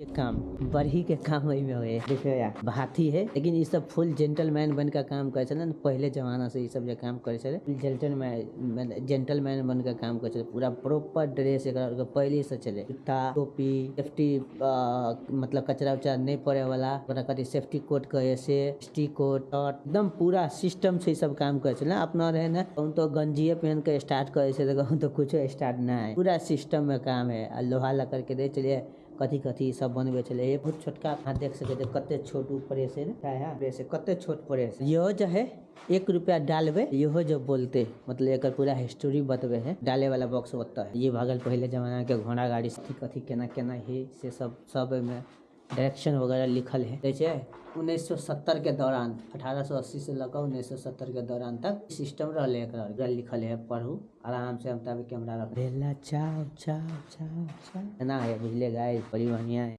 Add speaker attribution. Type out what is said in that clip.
Speaker 1: के काम बढ़ी के काम एहिमे होय है। देखियो यार भाथी है, लेकिन ई सब फुल जेंटलमैन बन के काम करे छले न। पहले जमाना से ई सब जे काम करे छले, जेंटलमैन जेंटलमैन बन के काम करे छले। पूरा प्रॉपर ड्रेस एकरा के पहले से छले, जूता टोपी सेफ्टी मतलब कचरा उचरा नहीं पड़े वाला, ओकरा कथी सेफ्टी कोट कहे से, सेफ्टी कोट शर्ट, एकदम पूरा सिस्टम से ई सब काम करे छले। अपना रहे न कहूँ तो गंजिए पहन के स्टार्ट करे छले, कहूँ तो कुछो स्टार्ट ना है, पूरा सिस्टम में काम है। आ लोहा लकड़ के दे चलिए कथी कथी सब बनबे छले। ये बहुत छोटका अहाँ देख सके छे कते छोट ऊ प्रेस है ने, है प्रेस है, कते छोट प्रेस। इहो जो है 1 रुपया डालबे इहो जो बोलते मतलब एकर पूरा हिस्ट्री बतबे है। डाले वाला बॉक्स होता है। ये भागल पहले जमाना के घोड़ा गाड़ी कथी कथी केना केना है से सब सब में डायरेक्शन वगैरह लिखल है। जैसे 1970 के दौरान 1880 से लगा 1970 के दौरान तक सिस्टम रहले, एकरा पूरा लिखल है। पढ़ू आराम से, हम तब कैमरा रख। बेला चाव चाव चाव चाव ना है बुझले गाइस, बड़ी बढ़िया है।